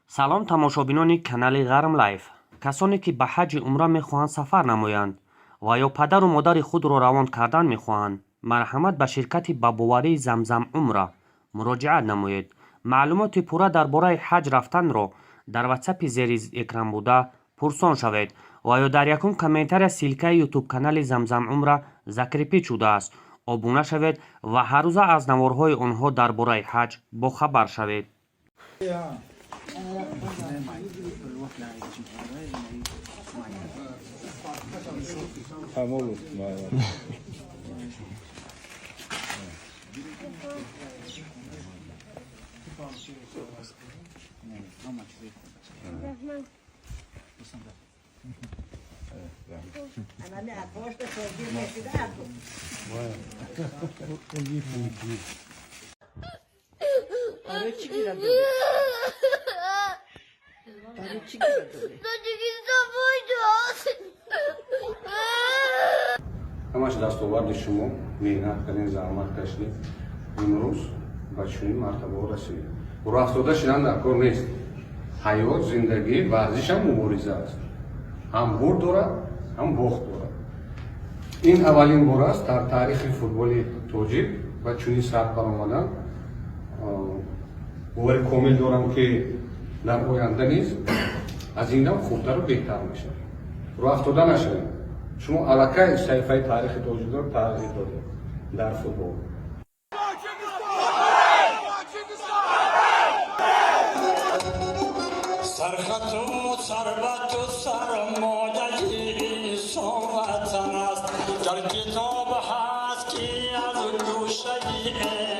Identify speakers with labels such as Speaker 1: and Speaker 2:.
Speaker 1: Салом, тамошобинони канали Ғарм Лайф, касоне ки ба ҳаҷи умра мехоҳанд сафар намоянд ва ё падару модари худро равон кардан мехоҳанд, марҳамат, ба ширкати ба боварии Замзам Умра муроҷиат намоед. Маълумоти пурра дар бораи ҳаҷ рафтанро дар ватсапи зери экран буда пурсон шавед ва ё дар якум комментария ссылкаи ютуб-канали Замзам Умра закрепить шудааст, обуна шавед ва ҳаррӯза аз наворҳои онҳо дар бораи ҳаҷ бохабар шавед.
Speaker 2: Ҳамаш дастоварди шумо, меҳнат кардем, заҳмат кашидем, имрӯз ба чунин мартабаҳо расидем. Рӯҳафтода шидан дар кор нест. Ҳаёт, зиндагӣ, варзишам мубориза аст, ҳам бурд дорад, ҳам бохт дорад. Ин аввалин бор аст дар таърихи футболи тоҷик ба чунин сатҳ баромадан. Бовари комил дорам, ки дар оянда низ аз инам хубтару беҳтар мешавад. Рӯҳафтода нашавед, шумо аллакай саҳифаи таърихи тоҷикро тағйир додед дар футбол.
Speaker 3: Сархату сарвату сармояи инсон ватан аст. Дар китоб ҳаст, ки аз гӯшаи